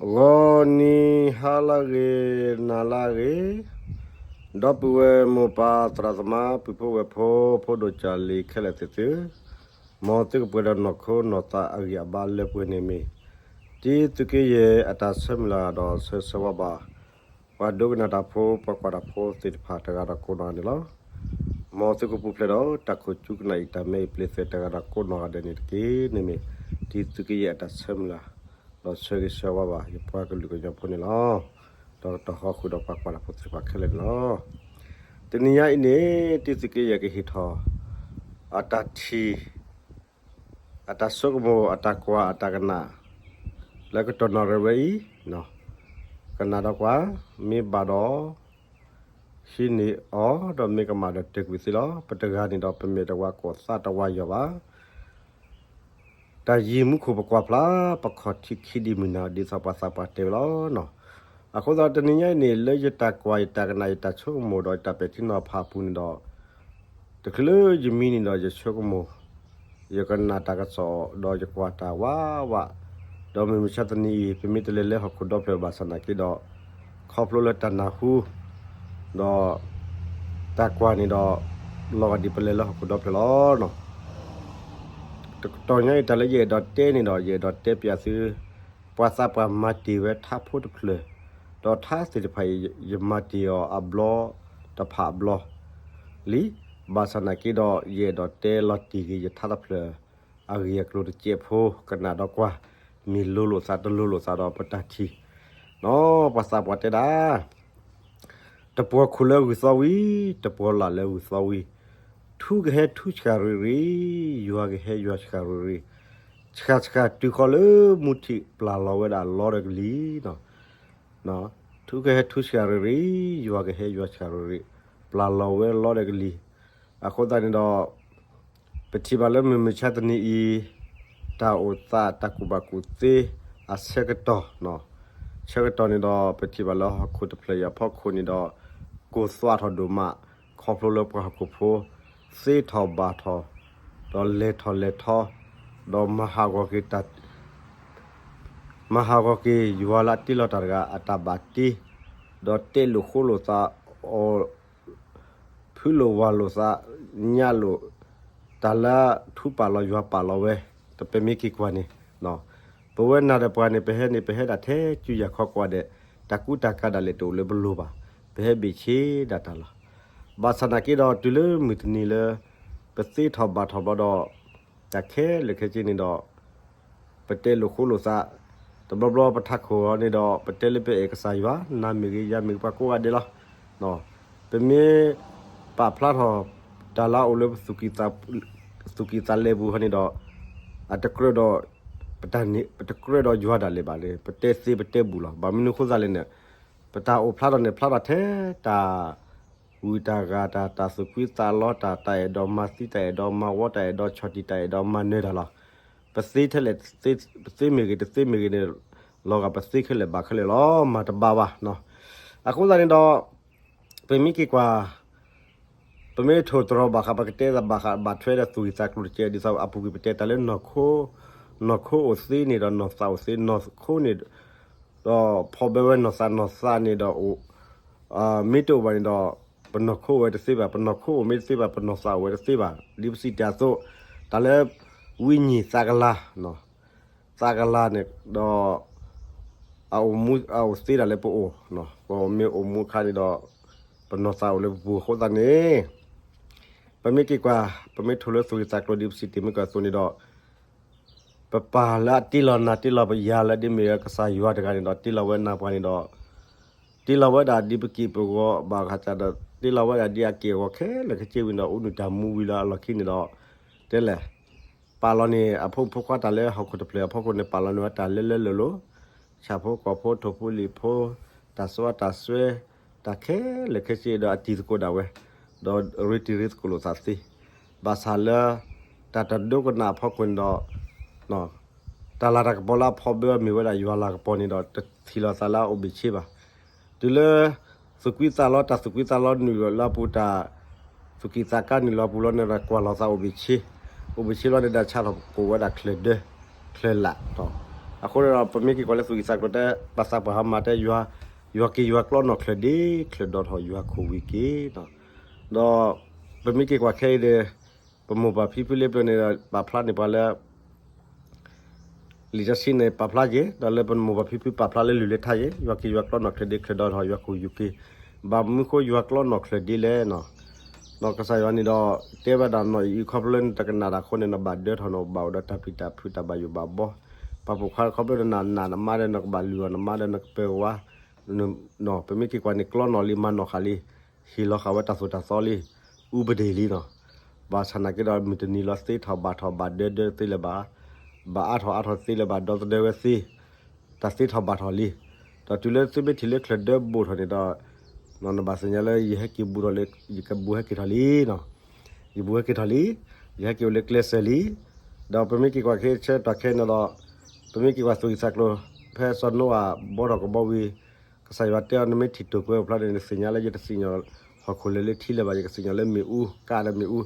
ဂီၤနံၤဟါလၢအဂ့ၤ, နၤလၢအဂ့ၤ, ဒီပုၢ်ဝဲၢ်မိၢ်ပၢ်သရၣ်သမါ ပုၢ်ဖိဝဲၢ်ဖိ ဖိဒိၣ်ကၢ်လံၤခဲလၢာ်သ့ၣ်သု, မ်သုကပှဲၤဒီးနီၢ်ခိနီၢ်သးအဂံၢ်အဘါလၢပှဲၤန့ၣ်မ့ၢ် တံသုးက့ယဲၢ်အတၢ်ဆၢမုၢ်လၢ်ဒီးဆၢဂ့ၤဆၢဝါဘၣ် ပှၤဒိကနၣ်တၢ်ဖိပှၤကွၢ်တၢ်ဖိသ့ၣ်တဖၣ်တဂၤဒီးကိးနီၢ်ဂၤဒဲးလီၤ. မ်သုကပူၤဖျဲးဒီးတၢ်ခိၣ်ကၠူကနၣ်အံၤတၢ်မ့ၢ်အံၤပျ့ၤသဲးတဂၤဒီးကိးနီၢ်ဂၤဒဲးန့ၣ်တက့ၢ်န့ၣ်မ့ၢ် တံသုးက့ယဲၢ်အတၢ်ဆၢမုၢ်လၢ် ဒီးဆၢဂ့ၤဆၢဝါဘၣ် ယပှၤကလုာ်ကညီဖိန့ၣ်လီၤ. ဒီးတဟီၣ်ဃုာ်ဒီးပှၤကွၢ်တၢ်ဖိသ့ၣ်တဖၣ်ခဲလၢာ်န့ၣ်လီၤ. တနံၤညါအံၤန့ၣ် တံသုးက့ယဲၢ်ကဟ့ၣ်ထီၣ် အတၢ်ထံၣ် အတၢ်ဆိကမိၣ် အတၢ်ကွၢ် အတၢ်ကနၣ် လၢကတီၢ်နီၣ်ရဲဝဲအံၤ ကနၣ်ဒီးကွၢ် မ့ၢ်ဘၣ်ဒီး ဟံးန့ၢ်အီၤ ဒီးမ့ၢ်ကမၣ်ဒီးတ့ၢ်ကွံာ်သ့လီၤ. ပတဂၤန့ၣ်ဒီး ပမ့ၢ်တဝၤကိၢ်သးတဝၤယီၤဘၣ်. တၢ်ယံၤမူခိၣ်ပကွၢ်ဖျါ ပခီၣ်ထံးခံဒံမုၢ်နၤ ဒ်သိးပှၤသးပှၢ်တဲဝဲလီၤ. အဃိသတးတနံၤညါအံၤန့ၣ် လၢယတၢ်ကွၢ် ယတၢ်ကနၣ် ယတၢ်ဆိကမိၣ်ဒီးယတၢ်ပဲာ်ထံနီၤဖးအပူၤန့ၣ်ဒီး တချုးလၢယမံန့ၣ်ဒီး ယဆိကမိၣ် ယကနၣ်တၢ်ကစီၣ် ဒီးယကွၢ်တၢ်ဝးဝး, ဒီးမုၢ်မဆါတနံၤအံၤ ပမ့ၢ်တလဲၤလၢဟီၣ်ခိၣ်ဒီဖျၢၣ်ဘၣ်ဆၣ်နာ်က့ဒီး ခီဖျိလၢတၢ်နၢ်ဟူ ဒီး တၢ်ကွၢ်န့ၣ်ဒီး လီၤဂာ်ဒ်ပလဲၤလၢဟီၣ်ခိၣ်ဒီဖျၢၣ်လီၤ. တကတီၢ်ညါအံၤ တၢ်လၢယအဲၣ်ဒိးတဲန့ၣ်ဒီး ယအဲၣ်ဒိးတဲပျးသု ပှၤသးပှၢ်မၤတ့ၢ်ဝဲထါဖိတဖျၢၣ်, ဒီးထါသ့ၣ်တဖၣ်အံၤ ယမၤတ့ၢ်အီၤအဘျီတဖၣ်အဘျီလံ. ဘၣ်ဆၣ်နာ်က့ဒီး ယအဲၣ်ဒိးတဲလီၤတ့ၢ်က့ၤယထါတဖျၢၣ် အဂ့ၢ်အကျိၤတစဲးဖိ ကနၣ်ဒီးကွၢ် မ့ၢ်လိၤလိာ်သးတလိၤလိာ်သးဒီးပတၢ်ထံၣ် ပှၤသးပှၢ်တဲဒၣ် တပှီၤခိၣ်လၢဂုၢ်သီဝံၤ, တပှီၤလၢ်လၢဂုၢ်သီဝံၤ, ထူကဟဲထူဆှၣ်ရံၣ်ရံၣ်, ယွၤကဟဲယွၤဆှၣ်ရံၣ်ရံၣ်, ဆှၣ်ဆှၣ်တုၤဃီၤလၢမူထံးပျၢ်လီၤဝဲဒၣ်လီဒီးကလံၤ, ထူကဟဲထူဆှၣ်ရံၣ်ရံၣ်, ယွၤကဟဲယွၤဆှၣ်ရံၣ်ရံၣ်, ပျၢ်လီၤဝဲလီဒီးကလံၤ, အဃိသတးန့ၣ်ဒီး ပထံၣ်ဘၣ်လၢမုၢ်မဆါတနံၤအံၤ, တၢ်အိၣ်သးတၢ်ကူၣ်ဘၣ်ကူၣ်သ့အဆၢကတီၢ်, ဆၢကတီၢ်န့ၣ်ဒီး ပထံၣ်ဘၣ်လၢဟီၣ်ခိၣ်တဖျၢၣ်အံၤအဖီခိၣ်န့ၣ်ဒီး ကိၢ်သွးထီၣ်ဒိၣ်မး, ခီဖျိလၢပှၤဟီၣ်ခိၣ်ဖိ သ့ထီၣ်ဘၣ်ထီၣ်, ဒီးလဲၤထီၣ်လဲၤထီ, ဒီးမၤဟးဂီၤက့ၤတၢ် မၤဟးဂီၤက့ၤယွၤလၢအတ့လီၤတၢ်တဂၤအတၢ်ဘၣ်တ့, ဒီးတဲလိာ်ဃိလိာ်သး, အီၣ် ဖုးလိာ်ဝၤလိာ်သး, ညၣ်လိာ်, တၢ်လၢထူပာ်လီၤယွၤပာ်လီၤဝဲ, တပမ့ၢ်က့ၤကွၢ်န့ၣ်, ပဝဲနၤဒီးပှၤန့ၣ် ပဟဲန့ၣ် ပဟဲဒၣ်ထဲကူယၤခီကွၢ်ဒဲး, တၢ်ကူတၢ်ကၤဒၣ်လဲာ်တအိၣ်လၢပလိၤဘၣ်, ပဟဲဘ့ၣ်ဆ့ဒၣ်တၢ်လီၤ. ဘၣ်ဆၣ်နာ်က့ဒီးတုၤလၢမုၢ်တနံၤလၢ ပသ့ထီၣ်ဘၣ်ထီၣ်ဘျီဒီး တၢ်ခဲလၢာ်ခဲဆ့န့ၣ်ဒီး ပတဲလိာ်ဃိလိာ်သး, တဘျီဘျီပထးခိၣ်အီၤန့ၣ်ဒီး ပတဲလၢပအဲၣ်ကစၢ်ယွၤ, နၤမ့ၢ်ဂ့ၤ ယၤမ့ၢ်ဂ့ၤ ပှၤကိးဂၤဒဲးလီၤ. ပမ့ၢ်ပာ်ဖျါထီၣ် တၢ်လၢအအိၣ်လၢပ သူၣ်ကံၢ်သးလဲပူၤဟီန့ၣ်ဒီး အတကြၢးဒီး ပတကြၢးဒီးယွၤဒၣ်လဲာ်ဘၣ်န့ၣ် ပတဲသ့ပတဲဘူၣ်လီၤ. ဘၣ်မနုၤအဃိသတးလဲၣ်န့ၣ် ပတၢ်အိၣ်ဖျါထီၣ်န့ၣ် ဖျါထီၣ်ထဲတၢ် ဝံၢ်တၢ်ဂၤတၢ်, တၢ်သူၣ်ကွံသးလီတၢ်, တၢ်အဲၣ်ဒိးမၤသံ, တၢ်အဲၣ်ဒိးမၤဝီ, တၢ်အဲၣ်ဒိးဆီၣ်တံၢ်, တၢ်အဲၣ်ဒိးမၤနၢၤတၢ်လီၤ. ပသ့ထဲလဲၣ်, ပသ့မ့ၢ်ဂ့ၤ တသ့မ့ၢ်ဂ့ၤန့ၣ် လီၤဂာ်ပသ့ခဲလၢာ်ဘၣ်ခဲလၢာ်လီၤ, မၤတဘၣ်ဘၣ်. အဃိသတးန့ၣ်ဒီး ပမ့ၢ်က့ၤကွၢ် ပမ့ၢ်ထိၣ်သတြီၤဘၣ်ဃး ပကတဲသးဘၣ်ဃး ဘၣ်ထွဲဒီးသူၣ်ဂံၢ်သးကျိၤတကဲ ဒ်သိးအပူၤကွံာ်ပတဲတၢ်လၢ နီၢ်ခိအိၣ်သ့န့ၣ်ဒီးနီၢ်သးအိၣ်သ့, နီၢ်ခိန့ၣ်ဒီးဖီၣ်ဘၢဝဲနီၢ်သး, နီၢ်သးန့ၣ်ဒီး မ့ၢ်တအိၣ်ဘၣ်န့ၣ်ဒီး ပနီၢ်ခိအိၣ်ဝဲတသ့ဘၣ်, ပနီၢ်ခိအိၣ်မ့ၢ်တသ့ဘၣ် ပနီၢ်သးအိၣ်ဝဲတသ့ဘၣ်. ဒ်ပစံးတ့ၢ်အသိး တၢ်လၢ ဝိညာဉ် သးကလၤ သးကလၤန့ၣ်ဒီး အအိၣ်သ့ဒၣ်လၢပအိၣ်, ပမ့ၢ်အိၣ်မူအခါန့ၣ်ဒီး ပနီၢ်သးအိၣ်လၢပပူၤအဃိသတးန့ၣ် ပမ့ၢ်က့ၤကွၢ် ပမ့ၢ်ထိၣ်လၢသူၣ်ဂံၢ်သးကျိၤ ဒ်ပစံးတ့ၢ်မ့ၢ်ကီၢ်အသိးန့ၣ်ဒီး ပပၢ်လၢအတ့လီၤနၤတ့လီၤယၤလၢဒ်မ့ၢ်ကစၢ်ယွၤတဂၤန့ၣ်ဒီး တ့လီၤဝဲနၤပှၤန့ၣ်ဒီး တ့လီၤဝဲဒၣ်ဒ်ပက့ၢ်ပဂီၤဘၣ်ဃးဒီး တ့လီၤဝဲဒၣ်ဒ်အက့ၢ်အဂီၤခဲလၢာ်ခဲဆ့ဝံၤဒီး အိၣ်နုာ်တၢ်မူဝံၤလၢအလီၢ်ခံန့ၣ်ဒီး တဲလဲၣ် ပာ်လီၤန့ၣ် အဖိမုၣ်ဖိခွါတၢ်လၢဟီၣ်ခိၣ်တဖျၢၣ်အဖီခိၣ်န့ၣ် ပာ်လီၤန့ၢ်ဝဲတၢ်လၢလၢလိၤလိၤ, ဆၣ်ဖိကီၢ်ဖိထိၣ်ဖိလံာ်ဖိ, တၢ်စွါတၢ်စွဲ, တၢ်ခဲလၢာ်ခဲဆ့ဒီးအတံၤသကိးဒၣ်ဝဲ, ဒီးရ့တံၤရ့သကိးလိာ်သးသ့, ဘၣ်ဆၣ်လၢ တၢ်တဒိကနၣ်အဖီခိၣ်န့ၣ်ဒီး တၢ်လၤတၢ်ကပီၤလၢအဖီၣ်ဘၢမ့ၢ်ဝဲဒၣ်ယွၤလၤကပီၤန့ၣ်ဒီး တထံၣ်လိာ်သးလၢအအိၣ်ဘ့ၣ်ဆ့ဘၣ်. တုၤလၢ သူၣ်ကွံသးလီ တၢ်သူၣ်ကွံသးလီနုာ်လီၤလၢအပူၤ တၢ်သူၣ်ကံၢ်သးကါနုာ်လီၤပူၤလီၤန့ၣ်ဒီး ကွၢ်လိာ်သးအိၣ်ဘ့ၣ်ဆ့, အိၣ်ဘ့ၣ်ဆ့လီၤန့ၣ်ဒီး ဆၣ်ထီၣ်ကိးဝဲဒၣ်ချၢၣ်ဒၢ ချၢၣ်လးဒီး အဃိန့ၣ်ဒီး ပမ့ၢ်က့ၤကွၢ်လၢသူၣ်ကံၢ်သးကျိၤတဲ ပှၤသးပှၢ်ဟါမၢ်တဲ ယွၤက့ၤယွၤကျီနီၢ်ချၢၣ်ဒ့ ချၢၣ်ဒီထီၣ်ယွၤခိၣ်ဝံၤက့ၤနီၤ. ဒီးပမ့ၢ်က့ၤကွၢ်ခဲအံၤဒီး ပမိၢ်ပၢ်ဖံဖုလၢပျၢၤန့ၣ်ဒီး ပာ်ဖျါန့ၢ်ပှၤလၢ လံာ်စီဆှံန့ၣ် ပာ်ဖျါက့ၤ ဒီးလၢပမိၢ်ပၢ်ဖံဖုပာ်ဖျါလၢလုၢ်လၢထါက့ၤ ယွၤက့ၤယွၤကျီနီၢ်ချၢၣ်ဒ့ ချၢၣ်ဒီထီၣ်ယွၤခိၣ်ယုၢ်က့ၤ, ဘၣ်မနုၤဃိယွၤကျီနီၢ်ချၢၣ်ဒ့လဲၣ်နီၤ. ဒီးကစၢ်ယွၤန့ၣ်ဒီး တဲဝဲဒၣ်နီၢ်အံၤ ခီဖျိလၢနတကနၣ်တၢ်အဃိန့ၣ် နဘၣ်ဒၢထီၣ်န့ၣ် ဘၣ်အိၣ်ဒီးတၢ်ပျံၤတၢ်ဖုးတၢ်ဘၣ်ယိၣ်ဘၣ်ဘီ, ပှၤပိာ်ခွါခီဖျိနနာ်နမါဒီး နကဘၣ်လုၢ်အီၣ်နမါဒီး နကပၢၤဝါ ပမ့ၢ်က့ၤကွၢ်န့ၣ် ကျီနီၢ်လံ မၤနီၢ်ဃာ်လံ, ဟ့ၣ်လီၤဃာ်ဝဲတၢ်သိၣ်တၢ်သီလံ, အူပဒ့ၣ်လံနီၤ. ဘၣ်ဆၣ်နာ်က့ဒီး မုၢ်တနံၤလီၤသ့ထီၣ်ဘၣ်ထီၣ် ဘၣ်ဒၢဒၢသ့လၢၤဘၣ်, ဘၣ်အါထီၣ်အါထီၣ်သ့လၢၤဘၣ် ဒီသဒၢဝဲသ့, တၢ်သ့ထီၣ်ဘၣ်ထီၣ်လံ. ဒီးတုၤလၢသုမ့ၢ်ထံၣ်လၢချၢၣ်ဒၢဘူးထီၣ်န့ၣ်ဒီး နဘၣ်သ့ၣ်ညါလၢယဟဲက့ၤဘူးထီၣ်လၢ ယကဘူးဟဲက့ၤထီၣ်လံနီၤ. ယဘူးဟဲက့ၤထီၣ်လံ, ယဟဲက့ၤအိၣ်လၢကျဲစၢၤလံ. ဒီးပမ့ၢ်က့ၤကွၢ်ခဲဆၢကတီၢ်ခဲန့ၣ်ဒီး ပမ့ၢ်က့ၤကွၢ်သူၣ်ကံၢ်သးကျိၤ ဖဲစီၤနိအၤဘီထီၣ်ကဘီဝံၤ ကစၢ်ယွၤတဲအီၤ နမ့ၢ်ထံၣ်တိာ်ကွဲအိၣ်ဖျါန့ၣ် နသ့ၣ်ညါလၢယတစံၣ်ညီၣ်ဟီၣ်ခိၣ်လၢာ်လၢထံလၢၤဘၣ်, ယကစံၣ်ညီၣ်လၢမ့ၣ်အူ ကးဒီးမ့ၣ်အူ,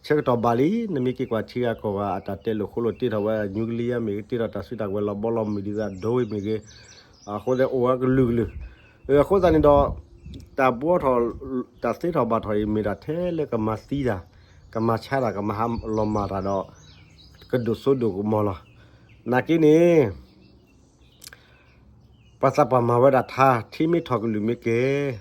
ဆၢကတီၢ်ဘၣ်လံ. နမ့ၢ်က့ၤကွၢ်ထံဂၤကီၢ်ဂၤ အတၢ်တဲလိာ်ဃိလိာ်တ့ထီၣ်ဝဲ နူကလံယါမ့ၢ်ဂ့ၤ တ့ထီၣ်တၢ်စုတၢ်ကဝဲၤလီၤဘီလီၤမုၢ်ဒ်သိးဒိဝ့ၢ်မ့ၢ်ဂ့ၤ, အဃိသတးအိၣ်ဝဲကလုာ်ကလုာ်. အဃိသတးန့ၣ်ဒီး တၢ်ဘှီထီၣ် တၢ်သ့ထီၣ်ဘၣ်ထီၣ်အံၤ မ့ၢ်တၢ်ထဲလၢကမၤသံတၢ်, ကမၤဆါတၢ်, ကမၤဟးလီၤမၢ်တၢ်ဒီး ကဒိၣ်စိဒိၣ်ကမီၤလီၤ. နာ်က့န့ၣ် ပှၤသးပှၢ်မၤဝဲဒၣ်ထါ, ထံမ့ၢ်ထီၣ်ကလုာ်မ့ၢ်ကဲၤ,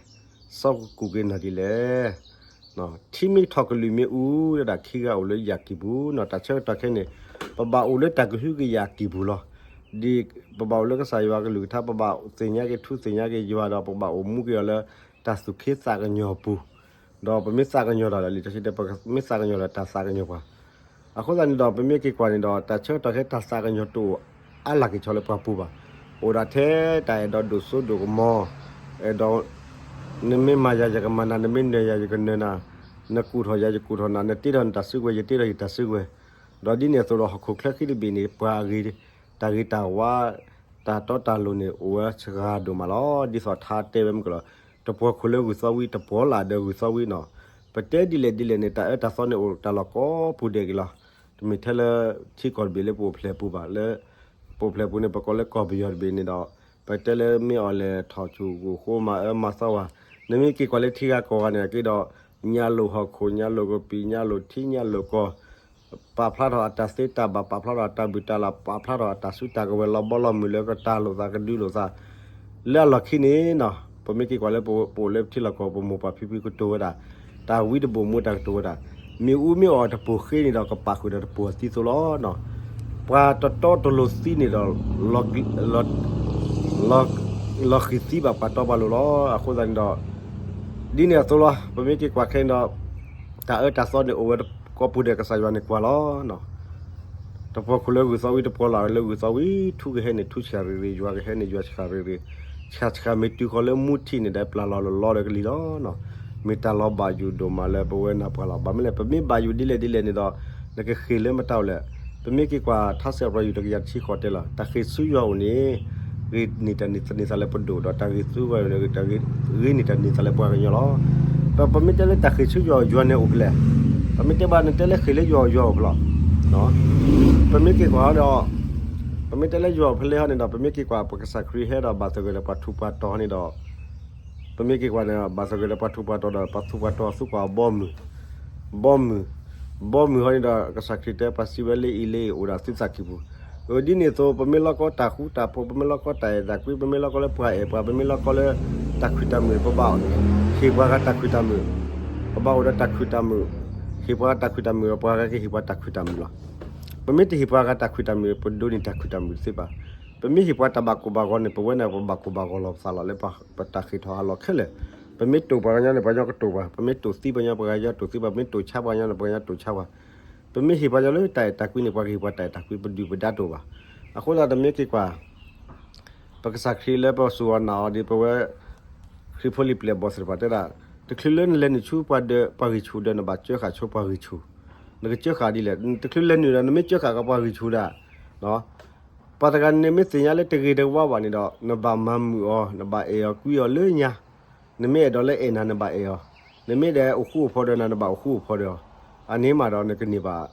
စီၤကကူၣ်က့ၤနၤဒ်လဲၣ်. ထံမ့ၢ်ထီၣ်ကလုာ်မ့ၢ်အူ ဒၣ်ခံဂၤအိၣ်လၢယၣ်ကံၢ်ပူၤနီၤ. တၢ်ဆၢကတီၢ်ခဲအံၤန့ၣ် ပဘၣ်အိၣ်လၢတၢ်ကဟုကယာ်ကံၢ်ပူၤလီၤ. ဒ်ပဘၣ်အိၣ်လၢကစၢ်ယွၤကလုၢ်ကထါ ပဘၣ်သ့ၣ်ညါက့ၤထူသ့ၣ်ညါက့ၤယွၤဒီး ပဘၣ်အိၣ်မူက့ၤအီၤလၢ တၢ်သူၣ်ခ့သးကညီၤပူၤ, ဒီးပမ့ၢ်သးကညီၤတၢ်ဒီး လံာ်စီဆှံတဲ ပမ့ၢ်သးကညီၤဒီးတၢ်သးကညီၤပှၤ. အဃိသတးန့ၣ်ဒီး ပမ့ၢ်က့ၤကွၢ်န့ၣ်ဒီး တၢ်ဆၢကတီၢ်ခဲတၢ်သးကညီၤတအိၣ်အါလၢ်က့ၤဆီလၢပှၤပူၤဘၣ်. အိၣ်ဒၣ်ထဲတၢ်အဲၣ်ဒိးဒိၣ်စိဒိၣ်ကမီၤ, အဲၣ်ဒိး နမ့ၢ်မၤယၤယကမၤနၤ, နမ့ၢ်နၢၤယၤယကနၢၤနၤ, နကူၣ်ထီၣ်ယၤယကူၣ်ထီၣ်နၤ, နတ့ထီၣ်နတၢ်စုကဝဲၤ ယတ့ထီၣ်ယတၢ်စုကဝဲၤ, ဒီးဒ်န့ၣ်အသိးဒီး ဟီၣ်ခိၣ်ချၢခံတဘ့ၣ်န့ၣ် ပှၤအဂ့ၤ တၢ်ဂ့ၤတၢ်ဝါ တၢ်တီတၢ်လိၤန့ၣ် အိၣ်ဝဲစှၤဒိၣ်မးလီၤ. ဒ်သိးထါတဲဝဲမုၢ်ကလီၤ, တပှီၤခိၣ်လၢဂုၢ်သီဝံၤ တပှီၤလၢ်ဒီးဂုၢ်သီဝံၤနီၤ. ပတဲဒ်လဲၣ်ဒ်လဲၣ်န့ၣ် တၢ်အၢတၢ်သီန့ၣ်အိၣ်တၢ်လီၢ်ကိးပူၤဒဲးက့ၤလီၤ. တမ့ၢ်ထဲလၢထံကီၢ်တဘ့ၣ်လၢပအိၣ်ဖျဲၣ်ပူၤဘၣ်, လၢပအိၣ်ဖျဲၣ်ပူၤန့ၣ် ပကိးလၢကီၢ်ပယီၤတဘ့ၣ်န့ၣ်ဒီး ပတဲလၢမ့ၢ်အီၤလဲၤထီၣ်ဆူၣ်ဂိၢ်ဃိမၤအၢမၤသီဝဲ, နမ့ၢ်က့ၤကွၢ်လၢထံဂၤကီၢ်ဂၤန့ၣ်က့ၤဒီး ညါလိာ်ဟီၣ်ခိၣ် ညါလိာ်ကပံာ် ညါလိာ်ကီၢ် ပာ်ဖျါထီၣ်အတၢ်သ့တၢ်ဘၣ် ပာ်ဖျါထီၣ်အတၢ်ဘုၣ်တၢ်လၢ် ပာ်ဖျါထီၣ်အတၢ်စုတၢ်ကဝဲၤလီၤဘီလီၤမုၢ်လၢကတၢ်လိာ်သးကဒုလိာ်သး လၢအလီၢ်ခံန့ၣ်နီၤ ပမ့ၢ်က့ၤကွၢ်လၢပအိၣ်လၢထံလီၢ်ကီၢ် ပမိၢ်ပၢ်ဖံဖုကတိၤဝဲဒၣ် တၢ်ဝံတဘိၣ်မူတၢ်ကတိၤဝဲဒၣ် မ့ၣ်အူမ့ၢ်အီၣ်တပိၢ်ဃ့န့ၣ်ဒီး ကပာ်ဃုာ်ဒီးတပိၢ်သံသိလီၤနီၤ ပှၤတတီတလိၤသံန့ၣ်ဒီး လီၤဃံၤသံဘၣ်ပှၤတီပှၤလိၤလီၤ. အဃိသတးန့ၣ်ဒီး ဒ်န့ၣ်အသိးလီၤ ပမ့ၢ်က့ၤကွၢ်ခဲအံၤဒီး တၢ်အၢတၢ်သီန့ၣ်အိၣ်ဝဲကိးပူၤဒဲး ကစၢ်ယွၤန့ၣ်ကွၢ်လီၤ. တပှီၤခိၣ်လၢဂုၢ်သီဝံၤ တပှီၤလၢ်လၢဂုၢ်သီဝံၤ ထူကဟဲန့ၣ်ထူဆှၣ်ရ့ၣ်ရ့ၣ် ယွၤကဟဲန့ၣ်ယွၤဆှၣ်ရ့ၣ်ရ့ၣ် ဆှၣ်ဆှၣ်မ့ၢ်တုၤဃီၤလၢမူထံးန့ၣ်ဒီး ပျၢ်လီၤလီၤလီၤဒီးကလံၤလီၤ. မ့ၢ်တၢ်လီၤဘၣ်ယိၣ်ဒိၣ်မးလၢပဝဲနၤပှၤလီၤ. ဘၣ်မနုၤလဲၣ် ပမ့ၢ်ဘၣ်ယိၣ်ဒ်လဲၣ်ဒ်လဲၣ်န့ၣ်ဒီး နကဃ့ၢ်လၢမတၤအိၣ်လဲၣ်. ပမ့ၢ်က့ၤကွၢ်ထါစံးပတြၢၤ ယူၢ်တကယၤတဆံဃိးတဲလီၤ တၢ်ဃ့ၢ်ဆူယွၤအအိၣ်န့ၣ် ဂ့ၤန့ၢ်တၢ်န့ၢ်သါလၢပဒိၣ် ဒီးတၢ်ဂ့ၢ်ဆူယွၤအအိၣ်န့ၣ် ဂ့ၤန့ၢ်တၢ်န့ၢ်သါလၢပှၤကညီလီၤ. ဒီးပမ့ၢ်တဲလၢတၢ်ဃ့ၢ်ဆူယွၤ ယွၤန့ၣ်အိၣ်ဖဲလဲၣ်. ပမ့ၢ်တဲဘၣ်နတဲလၢဃ့ၢ်လၢယွၤ ယွၤအိၣ်ဖဲလဲၣ်. ပမ့ၢ်က့ၤကွၢ်ဒီး ပမ့ၢ်တဲလၢယွၤအိၣ်ဖဲလဲၣ်ဟီန့ၣ်ဒီး ပမ့ၢ်က့ၤကွၢ်ပကစၢ်ခရံာ်ဟဲဒီးဘၣ်သဂၢၢ်ဒီးပှၤထူးပှၤတီၤဟီန့ၣ်ဒီး ပမ့ၢ်က့ၤကွၢ်န့ၣ် ဘၣ်သဂၢၢ်ဒီးပှၤထူးပှၤတီၤဒီး ပှၤထူးပှၤတီၤသူကွၢ်အီၤဘီမုၢ်, ဘီမုၢ်, ဘီမုၢ်ဟီန့ၣ်ဒီး ကစၢ်ခရံာ်တဲပှၤစံးဝဲလၢအံၤလၢအံၤအိၣ်ဒီးသုသးကံၢ်ပူၤ. အဒ်န့ၣ်အသိး ပမ့ၢ်လီၢ်ကီတၢ်ဃူတၢ်ဖိး ပမ့ၢ်လီၢ်ကီတၢ်အဲၣ်တၢ်ကွံ ပမ့ၢ်လီၢ်ကီလၢပှၤအဲၣ်ပှၤ ပမ့ၢ်လီၢ်ကီလၢ တၢ်ခွံၣ်တၢ်မုာ် ပဘၣ်ဟ့ၣ်ပှၤဂၤတၢ်ခွံၣ်တၢ်မုာ်, ပဘၣ်အိၣ်ဒီးတၢ်ခွံၣ်တၢ်မုာ်, ဟ့ၣ်ပှၤဂၤတၢ်ခွံၣ်တၢ်မုာ်ဒီး ပှၤဂၤကဟ့ၣ်ပှၤတၢ်ခွံၣ်တၢ်မုာ်လီၤ. ပမ့ၢ်တဟ့ၣ်ပှၤဂၤတၢ်ခွံၣ်တၢ်မုာ် ပဒိးန့ၢ်တၢ်ခွံၣ်တၢ်မုာ်တသ့ဘၣ်. ပမ့ၢ်ဟ့ၣ်ပှၤတၢ်ဘၣ်ကိၢ်ဘၣ်ဂီၤန့ၣ် ပဝဲန့ၣ် ပဘၣ်ကိၢ်ဘၣ်ဂီၤလီၤပသးလီၤ လၢပတၢ်ဃ့ၢ်ထီၣ်ဟးလီၤခဲလၢာ်. ပမ့ၢ်တိာ်ပှၤကညီန့ၣ် ပှၤကညီကတိာ်ပှၤ, ပမ့ၢ်တိာ်သံပှၤကညီ ပှၤကညီတိာ်သံပှၤ, ပမ့ၢ်တိာ်ဆါပှၤကညီန့ၣ် ပှၤကညီတိာ်ဆါပှၤ, ပမ့ၢ်ဟ့ၣ်ပှၤကညီလၢတၢ်အဲၣ်တၢ်ကွံန့ၣ် ပှၤကဟ့ၣ်ပှၤတၢ်အဲၣ်တၢ်ကွံ ပဒုၣ်ပဒါတအိၣ်ဘၣ်. အဃိသတးပမ့ၢ်က့ၤကွၢ် ပကစၢ်ခရံာ်လၢပစူၢ်အီၤနာ်အီၤဒီး ပဝဲ ခရံာ်ဖိလံၤပျဲၢ်ဘီၣ်သ့ၣ်တဖၣ်တဲဒၣ်, တချုးလၢနလဲၤနုာ်ဆူပှၤဒၢး ပှၤဂံၢ်ဆူၣ်ဒီး နဘၣ်ကၢဃာ်ဆိပှၤဂံၢ်ဆူၣ်, နကကၢဃာ်ဒ်လဲၣ်. တချုးလဲၤနုာ်ဒီး နမ့ၢ်ကၢဃာ်ကီးပှၤဂံၢ်ဆူၣ်ဒၣ် ပှၤတဂၤန့ၣ်မ့ၢ်သ့ၣ်ညါလၢတဂ့ၤတဝါဘၣ်န့ၣ်ဒီး နဘၣ်မၤမုာ်အီၤ နဘၣ်အဲၣ်အီၤကွံအီၤလၢညါ, နမ့ၢ်အဲၣ်ဒိးလၢအဲၣ်နၤ နဘၣ်အဲၣ်အီၤ, နမ့ၢ်ဒီးအိၣ်ဃူအိၣ်ဖိးဒီးနၤ နဘၣ်အိၣ်ဃူအိၣ်ဖိးဒီးအီၤ, အန့ၣ်မးဒီးနကန့ၢ်ဘၣ်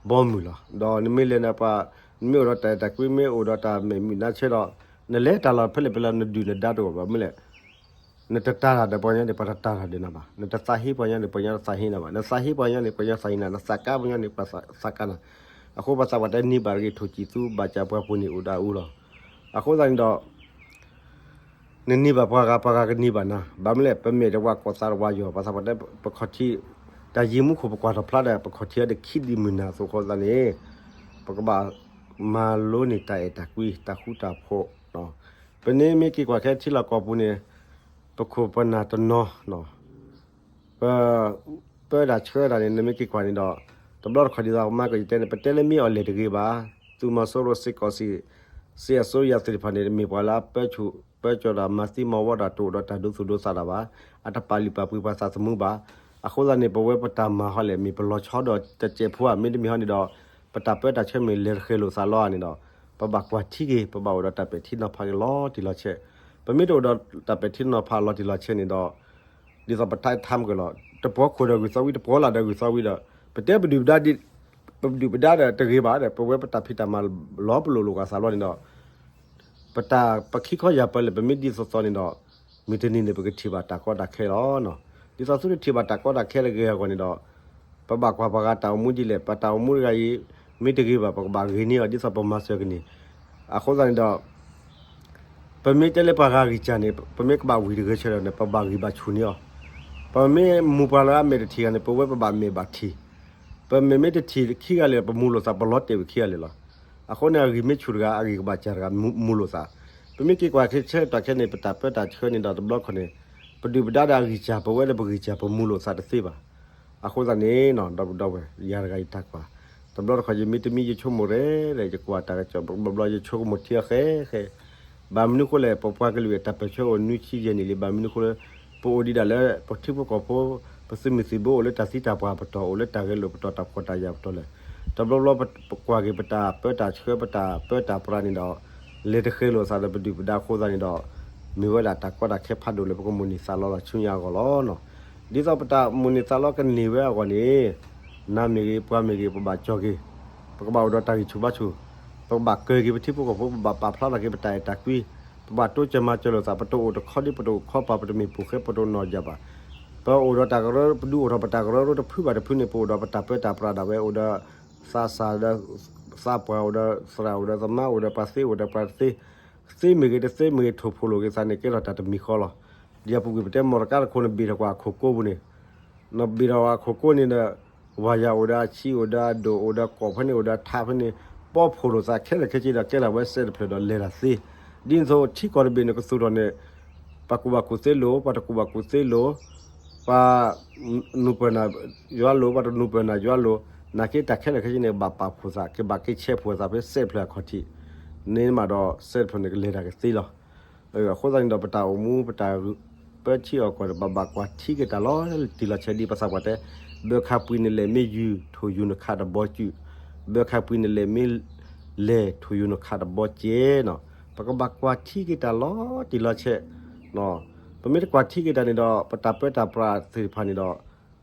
ဘီမုၢ်လီၤ. ဒီးနမ့ၢ်လဲၤနပှၤ မ့ၢ်အိၣ်ဒီးတၢ်အဲၣ်တၢ်ကွံ မ့ၢ်အိၣ်ဒီးတၢ်မဲာ်မုာ်နါဆၢဒီး နလဲၤတၢ်လီၢ်ဖဲလဲၣ်ဖဲလဲၣ် နဒုၣ်နဒါတအိၣ်ဘၣ်. မ့ၢ်လဲၣ် နတတၤတၢ်ဒီးပှၤကညီန့ၣ် ပှၤတတၤတၢ်ဒီးနၤဘၣ်. နတသးဟ့ပှၤကညီန့ၣ် ပှၤကညီတသးဟ့နၤဘၣ်. နသးဟ့ပှၤကညီန့ၣ် ပှၤကညီသးဟ့နၤ, နသးကါပှၤကညီန့ၣ် ပှၤသးကါနၤ. အဃိပှၤသးပှၢ်တဲ န့ၢ်ဘၣ်တဂ့ၤ ထိၣ်ကံၣ်သူ ဘၣ်စၢ်ပှၤပိာ်န့ၢ်အိၣ်ဒီးအူလီၤ. အဃိသတးန့ၣ်ဒီး နန့ၢ်ဘၣ်ပှၤဂၤ ပှၤဂၤကန့ၢ်ဘၣ်နၤ. ဘၣ်မနုၤလဲၣ် ပမဲာ်တဝါကိးသးတဝါယီၤ, ပှၤသးပှၢ်တဲ ပခီၣ်ထံး တၢ်ယံၤမူခိၣ် ပကွၢ်ထီၣ်ဖျါဒီး ပခီၣ်ထံးအီၤဒီးခံဒံးမုၢ်နၤအသိးအဃိသတးန့ၣ် ပကဘၣ်မၤလိန့ၢ်တၢ်အဲၣ်တၢ်ကွံ တၢ်ဃူတၢ်ဖိး. ပန့ၣ်မ့ၢ်က့ၤကွၢ်ခဲထံလီၢ်ကီၢ်ပူၤန့ၣ် ပခိၣ်ပနၢ်တနီၤ ပ ပၢတၢ်ဆှၢတၢ်န့ၣ် နမ့ၢ်က့ၤကွၢ်န့ၣ်ဒီး တဘျီတခီၣ်ဒ်သိးမၤကယတဲန့ၣ် ပတဲလၢမ့ၢ်အီၤလဲၣ်တဂ့ၤဘၣ်. သုးမီၤစိရိၤ စစ်ကောင်စီ စစ်အစိုးရသ့ၣ်တဖၣ်န့ၣ် မ့ၢ်ပှၤလၢအပၢဆူၣ်ပၢကၠီၤဒီးမၤသံမၤဝီဒီးတအိၣ်ဒီးတၢ်ဒိသူၣ်ဒိသးတၢ်ဘၣ်. အတပာ်လုၢ်ပာ်ပှ့ၤပှၤသးသမူဘၣ်. အဃိသတးန့ၣ် ပဝဲပတၢ်မၤဟီလဲၣ် မ့ၢ်ပလီၤဆီဒီးတစဲးဖိဧါ မ့တမ့ၢ်ဟီန့ၣ်ဒီး ပတၢ်ပၢတၢ်ဆှၢမ့ၢ်လဲၤတဃဲၤလိာ်သးလီဧါန့ၣ်ဒီး ပဘၣ်ကွၢ်ထံက့ၤ ပဘၣ်အိၣ်ဒီးတၢ်ပဲာ်ထံနီၤဖးက့ၤလီၤတံၢ်လီၤဆဲး. ပမ့ၢ်တအိၣ်ဒီးတၢ်ပဲာ်ထံနီၤဖးလီၤတံၢ်လီၤဆဲးန့ၣ်ဒီး ဒ်သိးပထါထါမုၢ်ကလီၤ တပှီခိၣ်ဒီးဂုၢ်သီဝံၤ တပှီလၢ်ဒီးဂုၢ်သီဝံၤဒီး ပတဲပဒုၣ်ပဒါဒ် ပဒုၣ်ပဒါဒီးတဂ့ၤဘၣ်ဒီး ပဝဲပတၢ်ဖံးတၢ်မၤလီၤပလိာ်လိာ်က့ၤသးလီၤန့ၣ်ဒီး ပတၢ်ပခံခီယၢ်ပၢလၢာ် ပမ့ၢ်ဒ်သိးသိးန့ၣ်ဒီး မုၢ်တနံၤန့ၣ် ပကထံၣ်ဘၣ်တၢ်ကီတၢ်ခဲလီၤ. ဒ်သိးသုတထံၣ်ဘၣ်တၢ်ကီတၢ်ခဲတဂ့ၤအဂီၢ်န့ၣ်ဒီး ပဘၣ်ကွၢ်ပှၤဂၤတၢ်အိၣ်မူဒ်လဲၣ်, ပတၢ်အိၣ်မူတဂၤအံၤ မ့ၢ်တဂ့ၤဘၣ် ပကဘၣ်ဂ့ၤန့ၢ်အီၤ ဒ်သိးပမၤစၢၤကန့ၢ်. အဃိသတးန့ၣ်ဒီး ပမ့ၢ်တဲလၢပှၤဂၤဂံၢ်စၢ်န့ၣ် ပမ့ၢ်ကဘၣ်ဝံၤတဂဲၤဆၢဒီးန့ၣ် ပဘၣ်ဂံၢ်ဘၣ်ဆူၣ်န့ၢ်အီၤ. ပမ့ၢ်မူပှၤလၢအမဲာ်တထံၣ်ဂၤန့ၣ် ပဝဲပဘၣ်မဲာ်ဘၣ်ထံၣ်, ပမဲာ်မ့ၢ်တထံၣ်ခံဂၤလၢာ် ပမူလိာ်သး ပလီၤတဲာ်ဝံၤခံဂၤလၢာ်လီၤ. အဃိန့ၣ် အဂံၢ်မ့ၢ်ဆူၣ်တဂၤ အဂံၢ်ကဘၣ်စၢ်တဂၤ မူလိာ်သး. ပမ့ၢ်က့ၤကွၢ်ခဲဆၢကတီၢ်ခဲန့ၣ် ပတၢ်ပၢတၢ်ဆှၢန့ၣ်ဒီးတဘျီခီၣ်န့ၣ် ပဒုၣ်ပဒါဒီးအဂံၢ်စၢ် ပဝဲဒီးပဂံၢ်စၢ် ပမူလိာ်သးတသ့ဘၣ်. အဃိသတးန့ၣ် ဒီပုၢ်ဒီဝဲၢ် ယၤတဂၤယတၢ်ကွၢ် တဘျီတခီၣ် ယမ့ၢ်တမံ ယဆိကမိၣ်ရဲၣ်ရဲၣ် ယကွၢ်တၢ်ကစီၣ်ဘျီဘျီ ယဆိကမိၣ်ထံအီၤဃဲဃဲ. ဘၣ်မနုၤဃိလဲၣ် ပပှၤကလုာ်အတၢ်ပၢၢ်ဆၢအိၣ်နွံဆံယဲၢ်နံၣ်လံ ဘၣ်မနုၤဃိလၢ ပအိၣ်ဒံးဒၣ်လၢ ပထံဖိကီၢ်ဖိ ပသုးမုၢ်သံၣ်ဘိအိၣ်လၢတၢ်သံတၢ်ပှၢ်ပတီၢ် အိၣ်လၢတၢ်ဂဲၤလိာ်ပတီၢ် တၢ်ဖှီၣ်တၢ်ယာ်ပတီၢ်လဲၣ်. တဘျီဘျီ ပကွၢ်က့ၤပတၢ်ပၢတၢ်ဆှၢ ပတၢ်ပၢတၢ်ပြးန့ၣ်ဒီး လဲၤတဃဲၤလိာ်သးဒီးပဒုၣ်ပဒါအဃိသတးန့ၣ်ဒီး မ့ၢ်ဝဲဒၣ်တၢ်ကီတၢ်ခဲဖးဒိၣ်လၢပကမိၣ်န့ၢ်သးလီလီၤဆူညါအဂီၢ်လီၤ. ဒ်သိးပတၢ်မိၣ်န့ၢ်သးလီကန့ၢ်ဝဲအဂီၢ်န့ၣ် နၤမ့ၢ်ဂ့ၤ ပှၤမ့ၢ်ဂ့ၤ ပဘၣ်ကၠီၤက့ၤ, ပကဘၣ်အိၣ်ဒီးတၢ်ဂံၢ်ဆူၣ်ဘါဆူၣ်, ပကဘၣ်ကၢၤက့ၤပထံဖိကီၢ်ဖိ, ပဘၣ်ပာ်ဖျါထီၣ်က့ၤပတၢ်အဲၣ်တၢ်ကွံ, ပဘၣ်တိစၢၤမၤစၢၤလိာ်သး, ပတအိၣ်တခီဒ် ပတအိၣ်ခီပၤ ပတမ့ၢ်ပိာ်ဃဲ ပတအိၣ်နီၢ်ယၢ်ဘၣ်. ပအိၣ်ဒီးတၢ်ကရၢ ပဒုးအိၣ်ထီၣ်ပတၢ်ကရၢကရိတဖုဘၣ်တဖုန့ၣ် ပအိၣ်ဒီးပတၢ်ပၢတၢ်ပြးဒၣ်ဝဲ အိၣ်ဒီးသးစၢ်ဒီးသးပှၢ် အိၣ်ဒီးသရၣ် အိၣ်ဒီးသမါ အိၣ်ဒီးပှၤသ့ အိၣ်ဒီးပှၤသ့, သ့မ့ၢ်ဂ့ၤ တသ့မ့ၢ်ဂ့ၤ ထိၣ်ဖိးလိာ်က့ၤသးန့ၣ် ကဲထီၣ်တၢ်တမံၤဃီလီၤ. ဒ်အပူၤကွံာ်ပတဲ မီၢ်တကါတခိၣ်န့ၣ် ဘ့ၣ်ထီၣ်ကွၢ်အခိၣ်ကိးပူၤန့ၣ် နဘ့ၣ်ထီၣ်ကွၢ်အခိၣ်ကိးန့ၣ်ဒီး ဝါယာ်အိၣ်ဒီးအဆံး အိၣ်ဒီးအဒိၣ် အိၣ်ဒီးကိးဖဲန့ၣ် အိၣ်ဒီးထးဖဲန့ၣ် ပီၢ်ဖှိၣ်လိာ်သးခဲလၢာ်ခဲဆ့ဒီး ကဲထီၣ်ဝဲစဲးတဖျၢၣ်ဒီးလဲၤတၢ်သ့. ဒ်သိးထံကီၢ်တဘ့ၣ်န့ၣ် ကသူၣ်ထီၣ်န့ၣ် ပှၤကူၣ်ဘၣ်ကူၣ်သ့လိၤ ပှၤတကူၣ်ဘၣ်ကူၣ်သ့လိၤ ပှၤ နူၢ်ပၢၢ်နၤယွၤလိၤ ပှၤတနူၢ်ပၢၢ်နၤယွၤလိၤ နာ်က့တၢ်ခဲလၢာ်ခဲဆ့န့ၣ် ဘၣ်ပာ်ဖှိၣ်သး ကဘၣ်က့ၤဆဲးဖှိၣ်သးဖဲစဲးတဖျၢၣ်အခီၣ်ထံးန့ၣ်မးဒီး စဲးတဖျၢၣ်န့ၣ် ကလဲၤတၢ်ကသ့လီၤ. အဃိသတးန့ၣ်ဒီး ပတၢ်အိၣ်မူ ပတၢ်ပၢထံအီၣ်ကီၢ်န့ၣ် ပဘၣ်ကွၢ်ထံက့ၤတၢ်လီၤတံၢ်လီၤဆဲး ဒ်ပသးပှၢ်တဲ, ဘၢခါပှံၤနလဲၣ်မ့ၢ်ယုၢ် ထိၣ်ယူၤနခးတဘီကုၢ်, ဘၢခါပှံၤနလဲၣ်မ့ၢ်လဲၣ် ထိၣ်ယူၤနခးတဘီကဲနီၤ. ပကဘၣ်ကွၢ်ထံက့ၤတၢ်လီၤတံၢ်လီၤဆဲး ပမ့ၢ်တကွၢ်ထံက့ၤတၢ်န့ၣ်ဒီး ပတၢ်ပၢတၢ်ပြးသ့ၣ်တဖၣ်န့ၣ်ဒီး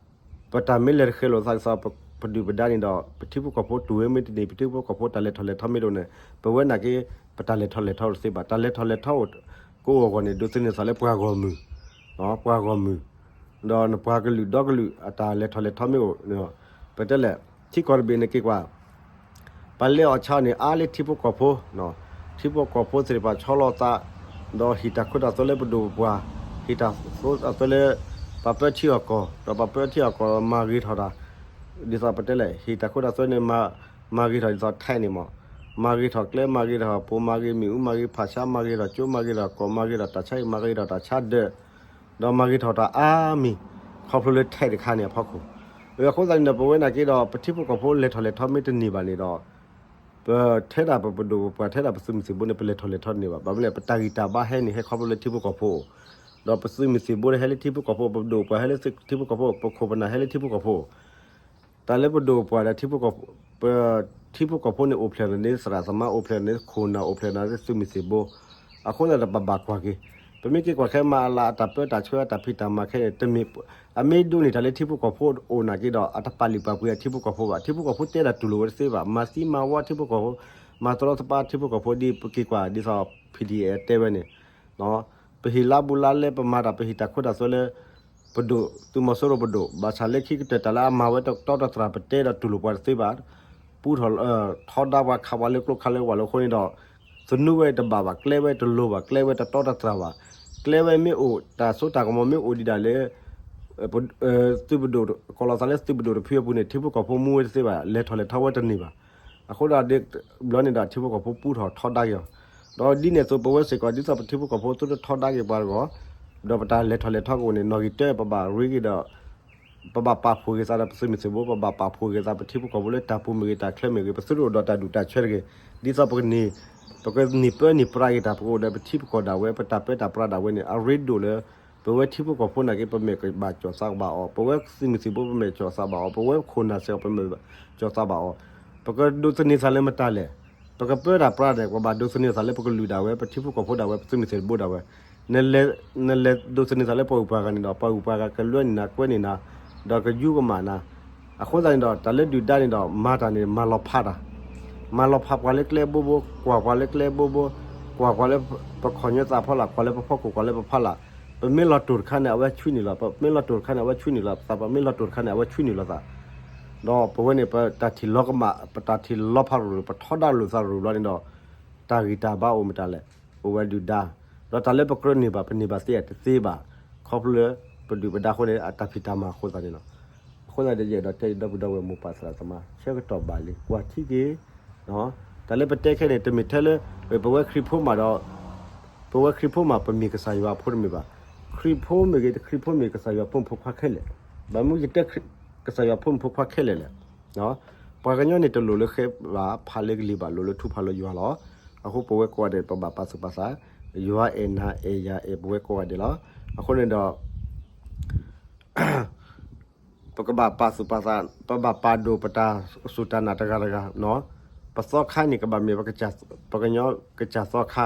ပတၢ်မ့ၢ်လဲၤတဃဲၤလိာ်သးဒ်သိး ပဒုၣ်ပဒါန့ၣ်ဒီး ပထံဖိကီၢ်ဖိတူၢ်ဝဲမ့ၢ်တန့ၢ် ပထံဖိကီၢ်ဖိတၢ်လဲၤထီၣ်လဲၤထီမ့ၢ်တအိၣ်န့ၣ် ပဝဲနာ်က့ ပတၢ်လဲၤထီၣ်လဲၤထီတသ့ဘၣ်. တၢ်လဲၤထီၣ်လဲၤထီအိၣ်ကိးဂီၢ်ဂီၢ်န့ၣ် ဒိးသန့ၤသးလၢပှၤဂီၢ်မုၢ်, ပှၤဂီၢ်မုၢ် ဒီးနပှၤကလုာ်ဒီကလုာ် အတၢ်လဲၤထီၣ်လဲၤထီမ့ၢ်အိၣ် ပတဲလဲၣ် ထံကီၢ်တဘ့ၣ်န့ၣ်က့ၤကွၢ် ပလဲၤအီၣ်ဆါန့ၣ် အါလၢထံဖိကီၢ်ဖိ, ထံဖိကီၢ်ဖိသ့ၣ်တဖၣ်ဆီလီၤသး ဒီးဟ့ၣ်တၢ်ခိတၢ်သွဲလၢပဒိၣ်ပပှၢ်, ဟ့ၣ်တၢ်ခိတၢ်သွဲလၢ ပှၤပၢထံအီၣ်ကီၢ် ဒီးပှၤပၢထံအီၣ်ကီၢ်မၤဂ့ၤထီၣ်တၢ်, ဒ်သိးပတဲလဲၣ် ဟ့ၣ်တၢ်ခိတၢ်သွဲန့ၣ် မၤဂ့ၤထီၣ်ဒ်သိးထဲန့ၣ်မး, မၤဂ့ၤထီၣ်ကျဲ မၤဂ့ၤထီၣ်ပိာ် မၤဂ့ၤမ့ၣ်အူ မၤဂ့ၤဖးဆါ မၤဂ့ၤထီၣ်ကၠိ မၤဂ့ၤထီၣ်ကီၢ် မၤဂ့ၤထီၣ်တၢ်ဆါဟံၣ် မၤဂ့ၤထီၣ်တၢ်ဆါဒၢး ဒီးမၤဂ့ၤထီၣ်တၢ်အါမံၤ ခီဖျိလၢထဲတခါန့ၣ်အဖီခိၣ်. အဃိသတးန့ၣ်ဒီး ပဝဲနာ်က့ဒီး ပထံဖိကီၢ်ဖိလဲၤထီၣ်လဲၤထီမ့ၢ်တန့ၢ်ဘၣ်န့ၣ်ဒီး ပထဲဒၣ်ပပဒိၣ်ပပှၢ် ထဲဒၣ်ပသုးမုၢ်သံၣ်ဘိန့ၣ် ပလဲၤထီၣ်လဲၤထီတန့ၢ်ဘၣ်. ဘၣ်မနုၤလဲၣ် ပတၢ်ဂံၢ်တၢ်ဘါဟဲန့ၣ် ဟဲခီဖျိလၢထံဖိကီၢ်ဖိ, ဒီးပသုးမုၢ်သံၣ်ဘိန့ၣ် ဟဲလၢထံဖိကီၢ်ဖိ, ပဒိၣ်ပပှၢ်ဟဲလၢထံဖိကီၢ်ဖိ, ပခိၣ်ပနၢ်ဟဲလၢထံဖိကီၢ်ဖိ တၢ်လၢပဒိၣ်ပပှၢ်ဒီးထံဖိကီၢ်ဖိ, ပထံဖိကီၢ်ဖိန့ၣ် အိၣ်ဖျဲၣ်လီၤန့ၣ် သရၣ်သမါ အိၣ်ဖျဲၣ်လီၤန့ၣ် ခိၣ်နၢ် အိၣ်ဖျဲၣ်လီၤန့ၣ် သုးမုၢ်သံၣ်ဘိ. အဃိသတးဒီး ပဘၣ်ကွၢ်က့ၤ, ပမ့ၢ်က့ၤကွၢ်ခဲမၤအလၤ အတၢ်ပၢတၢ်ဆှၢ အတၢ်ဖံးတၢ်မၤခဲန့ၣ် တမ့ၢ် အမ့ၢ်ဒိးန့ၢ်တၢ်လၢထံဖိကီၢ်ဖိအိၣ်နာ်က့ဒီး အတပာ်လုၢ်ပာ်ပှ့ၤအထံဖိကီၢ်ဖိဘၣ်. ထံဖိကီၢ်ဖိတဲဒၣ်တူၢ်လိာ်ဝဲတသ့ဘၣ်. မၤသံမၤဝီထံဖိကီၢ်ဖိ, မၤတရီတပါထံဖိကီၢ်ဖိဒ်ပက့ၤကွၢ်ဒ်သိး PDF တဲဝဲန့ၣ်, ပဟ့ၣ်လါဘူးလါလဲ ပမၤတၢ် ပဟ့ၣ်တၢ်ခိတၢ်သွဲလၢ ပဒိၣ် သုးမီၤစိရိၤပဒိၣ် ဘၣ်ဆၣ်လၢခံကတၢၢ်တၢ်လၢအမၤဝဲတတီတတြၢ် ပတဲဒီးတူၢ်လိာ်ပှၤတသ့ဘၣ်, ပူထီၣ် ထီဒါပှၤ ခးပှၤလၢကျိခးလၢဝၢ်လၢအဃိန့ၣ်ဒီး သနူဝဲတဘၣ်ဘၣ်, ကျဲဝဲတလိၤဘၣ်, ကျဲဝဲတတီတတြၢ်ဘၣ်, ကျဲဝဲမ့ၢ်အိၣ် တၢ်စိတၢ်ကမီၤမ့ၢ်အိၣ်ဒံးဒၣ်လၢ သုးပဒိၣ် ကီၢ်လီၤသးလၢသုးပဒိၣ်တဖုအပူၤန့ၣ် ထံဖိကီၢ်ဖိမူဝဲတသ့ဘၣ်, လဲၤထီၣ်လဲၤထီဝဲတန့ၢ်ဘၣ်. အဃိဒီး ဘျီန့ၣ်ဒီးထံဖိကီၢ်ဖိပူထီၣ်ထီဒါက့ၤအီၤ, ဒီးဒ်န့ၣ်အသိး ပဝဲစ့ၢ်ကီး ဒ်သိးပထံဖိကီၢ်ဖိသုတထီဒါက့ၤပှၤတဂီၢ်, ဒီးပတၢ်လဲၤထီၣ်လဲၤထီကအိၣ်န့ၣ် နီၣ်ဂံၢ်တၢပဘၣ်ရ့က့ၤဒီး ပဘၣ်ပာ်ဖှိၣ်က့ၤသးဒီးပသုးမုၢ်သံၣ်ဘိ, ပဘၣ်ပာ်ဖှိၣ်က့ၤသး ပထံဖိကီၢ်ဖိလၢတၢ်ပူၤမ့ၢ်ဂ့ၤ တၢ်ချၢမ့ၢ်ဂ့ၤ ပသုတအိၣ်ဒီးတၢ်ဒူၣ်တၢ်ဆၢတဂ့ၤ, ဒ်သိးပကန့ၢ် ပကန့ၢ်ပၢန့ၢ်ပြးက့ၤတၢ် ပကအိၣ်ဒီးပထံပကီၢ်ဒၣ်ဝဲ ပတၢ်ပၢတၢ်ပြးဒၣ်ဝဲန့ၣ် အရ့ဒိၣ်လၢ ပဝဲထံဖိကီၢ်ဖိနာ်က့ ပမဲာ်ကဘၣ်ကၠီၣ်သးကဘၣ်အီၤ, ပဝဲသုးမုၢ်သံၣ်ဘိ ပမဲာ်ကၠီၣ်သးဘၣ်အီၤ, ပဝဲခိၣ်နၢ်စ့ၢ်ကီး ပမဲာ်ကၠီၣ်သးဘၣ်အီၤ, ပကဒိးသန့ၤသးလၢမတၤလဲၣ်, ပကပၢတၢ်ပြးန့ၣ် ပဘၣ်ဒိးသန့ၤသးလၢပကလုာ်ဒၣ်ဝဲ ပထံဖိကီၢ်ဖိဒၣ်ဝဲ ပသုးမုၢ်သံၣ်ဘိဒၣ်ဝဲ, နလဲၤ နလဲၤဒိးသန့ၤသးလၢပှၤဂုၤပှၤဂၤန့ၣ်ဒီး ပှၤဂုၤပှၤဂၤကလွဲန့ၢ်နၤ ကွဲန့ၢ်နၤ ဒီးကယူကမၣ်နၤ, အဃိသတးန့ၣ်ဒီး တၢ်လၢဒုၣ်ဒါန့ၣ်ဒီး မၤတၢ်န့ၣ် မၤလီၤဖးတၢ်, မၤလီၤဖးပှၤလၢကျဲဘိဘိ, ကွၢ်ပှၤလၢကျဲဘိဘိ, ကွၢ်ပှၤလၢပခီၣ်ညီသးဖီလာ်, ကွၢ်လၢပဖီခိၣ်, ကွၢ်လၢပဖီလာ်, ပမ့ၢ်လီၤတိၢ်တခါန့ၣ် အဝဲဆှံနုာ်လီၤ, ပမ့ၢ်လီၤတိၢ်တခါန့ၣ် အဝဲဆှံနုာ်လီၤသး, ပမ့ၢ်လီၤတိၢ်တခါန့ၣ် အဝဲဆှံနုာ်လီၤသး, ဒီးပဝဲန့ၣ် ပတၢ်ထံၣ်လီၤကမၣ်, ပတၢ်ထံၣ်လီၤဖးရူၤရူၤ, ပထီဒါလိာ်သးရူၤဘျီန့ၣ်ဒီး တၢ်ဂံၢ်တၢ်ဘါအိၣ်မတၤလဲၣ်, အိၣ်ဝဲဒုၣ်ဒါ, ဒီးတၢ်လၢပကြၢးန့ၢ်ဘၣ် ပန့ၢ်ဘၣ်သ့တသ့ဘၣ်, ခီဖျိလၢ ပဒုၣ်ပဒါအဃိန့ၣ် အတၢ်ဖံးတၢ်မၤအဃိသတးန့ၣ်လီၤ. အဃိသတးန့ၣ် ယအဲၣ်ဒိးတဲဒီပုၢ်ဒီဝဲၢ်မိၢ်ပၢ်သရၣ်သမါ ဆၢကတီၢ်ဘၣ်လံ ကွၢ်ထံက့ၤ, တၢ်လၢပတဲခဲန့ၣ် တမ့ၢ်ထဲလၢ ပဝဲခရံာ်ဖိမးဒီး ပဝဲခရံာ်ဖိမး ပမ့ၢ်ကစၢ်ယွၤအဖိတမ့ၢ်ဘၣ်, ခရံာ်ဖိမ့ၢ်ဂ့ၤ တခရံာ်ဖိမ့ၢ်ဂ့ၤ ကစၢ်ယွၤဖိမုၣ်ဖိခွါခဲလၢာ်, ဘၣ်မနုၤယတဲ ကစၢ်ယွၤဖိမုၣ်ဖိခွါခဲလၢာ်လဲၣ်, ပှၤကညီန့ၣ် တလိၣ်လၢဃဲဘၣ် ဖးလၢကလံၤဘၣ် လိၣ်လၢထူဖးလၢယွၤလီၤ. အဃိပဝဲကိးဂၤဒဲး ပဘၣ်ပာ်သူၣ်ပာ်သး, ယွၤအဲၣ်နၤအဲၣ်ယၤအဲၣ်ပဝဲကိးဂၤဒဲးလီၤ. အဃိန့ၣ်ဒီး ပကဘၣ်ပာ်သူၣ်ပာ်သး, ပဘၣ်ပာ်ဒိၣ်ပတၢ်စူၢ်တၢ်နာ်တဂၤတဂၤ, ပသီခါန့ၣ် ကဘၣ်မ့ၢ်ပကညီကစၢ်သီခါ,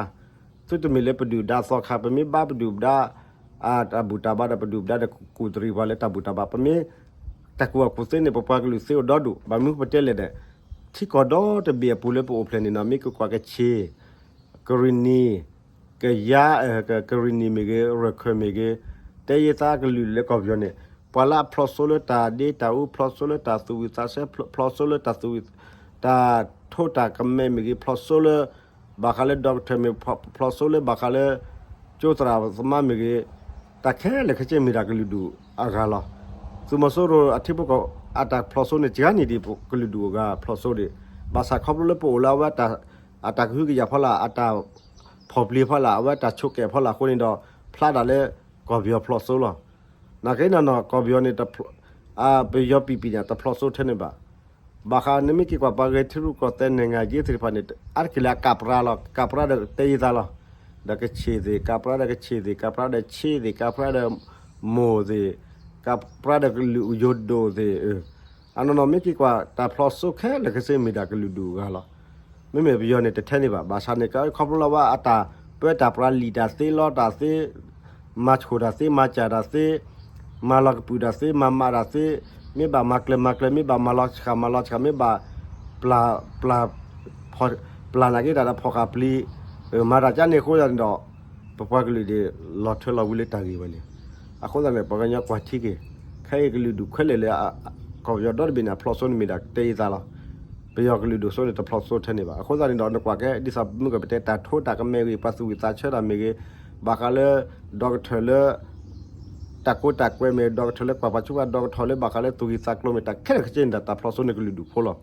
သုတမ့ၢ်လၢပဒုၣ်ပဒါသီခါ, ပမ့ၢ်ဘါပဒုၣ်ပဒါ အတၢ်ဘူၣ်တၢ်ဘါဒီး ပဒုၣ်ပဒါဒီးကူၣ်တရံးပှၤလၢတၢ်ဘူၣ်တၢ်ဘါ, ပမ့ၢ်တၢ်ကူၣ်ဘၣ်ကူၣ်သ့န့ၣ် ပပှၤကလုာ်သ့အိၣ်ဒီဒူၣ်, ဘၣ်မနုၤပတဲလဲၣ်န့ၣ်, ထံကီၢ်ဒီတဘ့ၣ်အပူၤလၢပအိၣ်ဖျဲၣ်န့ၣ်နီၤ မ့ၢ်ကကွၢ်ကချ့ၣ် ကရံၣ်နံၣ်, ကယါ, ကရံၣ်နံၣ်မ့ၢ်ဂ့ၤ, ရခၢၣ်မ့ၢ်ဂ့ၤ, တဲယသးကလုာ်လၢကီၢ်ပယီၤန့ၣ်, ပှၤလၢအဖျိးစိလၢတၢ်ဒ့တၢ်အူ, ဖျိးစိလၢတၢ်သူၣ်ဝံၣ်သးဆၢ, ဖျိးစိလၢတၢ်သူၣ်ဝံၣ်, တၢ်ထိတၢ်ကမဲမ့ၢ်ဂ့ၤ, ဖျိးစိလၢ ဘၣ်ဃးလၢ doctor မ့ၢ်, ဖျိးစိလၢဘၣ်ဃးလၢ ကၠိသရၣ်သမါမ့ၢ်ဂ့ၤ, တၢ်ခဲလၢာ်ခဲဆ့မ့ၢ်ဒၣ်ကလုာ်ဒူၣ်အဂၤလီၤ. သုးမီၤစိရိၤအထံဖိကီၢ်ဖိအတၢ်ဖျိးစိန့ၣ် ကဂၤန့ၣ်ဒ်ကလုာ်ဒူၣ်အဂၤဖျိးစိဒံး, ဘၣ်ဆၣ်ခီဖျိလၢပအိၣ်လၢအဝဲ အတၢ်ကဟုကယာ်ဖီလာ်, အတၢ်ဖီၣ်ပျံၤဖီလာ်, အဝဲတၢ်ဆိးကဲးဖီလာ်အဃိန့ၣ်ဒီး ဖျါဒၣ်လၢကီၢ်ပယီၤဖျိးစိလီၤ. နာ်က့နီၤနီၤ ကီၢ်ပယီၤန့ၣ် ပယီၤပံာ်ပံာ်န့ၣ် တဖျိးစိထဲန့ၣ်ဘၣ်. ဘၣ်ဃးနမ့ၢ်က့ၤကွၢ်ပှၤဂဲၤထံရူၢ်ကီၢ်သဲး နိုင်ငံရေးသ့ၣ်တဖၣ်န့ၣ် အါတက့ၢ်လၢအကးပြးလီၤ, ကးပြးဒီးတဲယသးလီၤ. ဒီးကချ့ၣ်သ့ၣ် ကးပြးဒီးကချ့ၣ်သ့ၣ် ကးပြးဒီးချ့သ့ၣ် ကးပြးဒီးမိၢ်သ့ၣ် ကးပြးဒီးကလုာ်ယိၤဒိၣ်သ့ၣ်, အနီၢ်နီၢ်မ့ၢ်က့ၤကွၢ် တၢ်ဖျိးစိခဲလၢာ်ခဲဆ့မ့ၢ်ဒၣ်ကလုာ်ဒူၣ်အဂၤလီၤ. မ့မ့ၢ်ပယီၤန့ၣ်တထဲန့ၣ်ဘၣ်. ဘၣ်ဆၣ်န့ၣ် ခီဖျိလၢဝဲအတၢ်ပၢတၢ်ပြး လံာ်တၢ်သ့ လီတၢ်သ့ မၤဆှိၣ်တၢ်သ့ မၤစၢ်တၢ်သ့ မၤလီၤကပုာ်တၢ်သ့ မၤမးတၢ်သ့ မ့ၢ်ဘၣ်မၤကျၢၤမၤကျၢၤ မ့ၢ်ဘၣ်မၤလီၤဆှၣ်မၤလီၤဆှၣ် မ့ၢ်ဘၣ်ပျၢ် ပျၢ် ပျၢ်နာ်က့တၢ်ဒီးဖီၣ်ဃာ်ပျံၤ မၤတၢ်ကန့ၣ်အဃိသတးန့ၣ်ဒီး ပပှၤကလုာ်န့ၣ် လီၤထၢလီၤဝံၤလၢတၢ်ဂ့ၢ်ဝဲန့ၣ်. အဃိသတးန့ၣ် ပှၤကညီကွၢ်ထံက့ၤ ခဲအံၤကလုာ်ဒူၣ်ခဲလၢာ်လၢ ကီၢ်ပယီၤဒီတဘ့ၣ်န့ၣ် အဖျိးစိန့ၣ်မ့ၢ်ဒၣ်တဲယသးလီၤ. ပယီၤကလုာ်ဒူၣ်စိန့ၣ် တဖျိးစိထဲန့ၣ်ဘၣ်. အဃိသတးန့ၣ်ဒီး နကွၢ်ကဲ ဒ်သိးမုၢ်ကပတဲ တၢ်ထိတၢ်ကမဲဂ့ၤ ပှၤသူၣ်ဝံၣ်သးဆၢတၢ်မ့ၢ်ဂ့ၤ ဘၣ်ဃးလၢ doctor လၢ တၢ်ကိးတၢ်ကွဲမ့ၢ် doctor လၢကွၢ်ပှၤဆူးပှၤ doctor လၢဘၣ်ဃးလၢသူၣ်ဂံၢ်သးကျိၤမ့ၢ် တၢ်ခဲလၢာ်ခဲဆ့န့ၣ်ဒီး တၢ်ဖျိးစိန့ၣ်ကလုာ်ဒူၣ်ဖိလီၤ.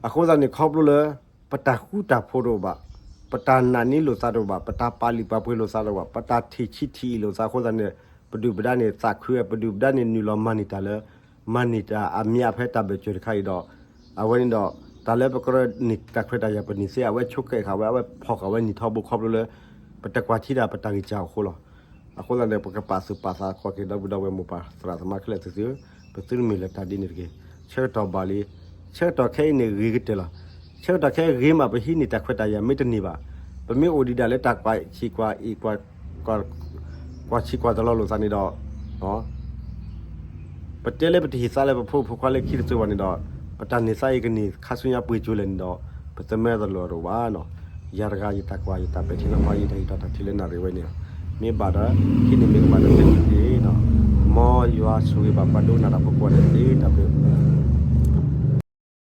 အဃိသတးန့ၣ် ခီဖျိလၢ ပတၢ်ဃူတၢ်ဖိးတအိၣ်ဘၣ်, ပတၢ်နာ်န့ၢ်လိာ်သးတအိၣ်ဘၣ်, ပတၢ်ပာ်လုၢ်ပာ်ပှ့ၤလိာ်သးတအိၣ်ဘၣ်, ပတၢ်ထံၣ်ဆံးထံၣ်အံၤလိာ်သးအဃိသတးန့ၣ် ပဒုၣ်ပဒါန့ၣ် သးခုဝဲ ပဒုၣ်ပဒါန့ၣ် နုာ်လီၤမၤန့ၢ်တၢ်လၢ မၤန့ၢ်တၢ်အမံၤအဖဲတၢ်ဘၢၣ်စၢၤတခါအံၤဒီး အဝဲန့ၣ်ဒီး တၢ်လၢပကြၢးန့ၢ်တၢ်ခွဲးတၢ်ယာ်ပန့ၢ်သ့ အဝဲဆိးကဲးဃာ်ဝဲ အဝဲဖီၣ်ဃာ်ဝဲနံၣ်ထီဘိခီဖျိလၢ ပတကွၢ်ထံတၢ် ပတၢ်ဂံၢ်စၢ်အဃိလီၤ. အဃိသတးန့ၣ် ပကပာ်သူၣ်ပာ်သး ကွၢ်က့ၤဒီပုၢ်ဒီဝဲၢ်မိၢ်ပၢ်သရၣ်သမါခဲလၢာ်သ့ၣ်ဧၢ, ပသုတမ့ၢ်လၢတၢ်ဒ်န့ၣ်တဂ့ၤ. ဆၢကတီၢ်ဘၣ်လံ, ဆၢကတီၢ်ခဲအံၤန့ၣ်ဂ့ၤကတၢၢ်လီၤ. ဆၢကတီၢ်ခဲအံၤဂ့ၤမး ပဟံးန့ၢ်တၢ်ခွဲးတၢ်ယာ်မ့ၢ်တန့ၢ်ဘၣ်, ပမ့ၢ်အိၣ်ဒံးဒၣ်လၢတၢ်ကွၢ်ဆံးကွၢ်အံၤ ကွၢ်ဆံးကွၢ်တလီၤလိာ်သးန့ၣ်ဒီး ပတဲလၢပတဟ့ၣ်သါလၢပဖိမုၣ်ဖိခွါလၢခံတစိၤဘၣ်န့ၣ်ဒီး ပတၢ်န့ၢ်သါအံၤကန့ၢ်ခါဆူညါပှ့ၤကၠိၤလဲၣ်န့ၣ်ဒီး ပသးမဲာ်တလီၤတအိၣ်ဘၣ်နီၤ. ယၤတဂၤယတၢ်ကွၢ်ယတၢ်ပဲာ်ထံနီၤဖး ယတၢ်ဟ့ၣ်တၢ်ထံၣ်လၢနၣ်ရံၣ်ဝဲန့ၣ်လီၤ. မ့ၢ်ဘၣ်ဒီး ဟံးန့ၢ်မ့ၢ်ကမၣ်ဒီး သ့ၣ်သ့ၣ်နီၤ, မ်ယွၤဆိၣ်ဂ့ၤဘၣ်ပှၤဒိကနၣ်တၢ်ဖိကိးဂၤဒဲးသ့ၣ်တဖၣ်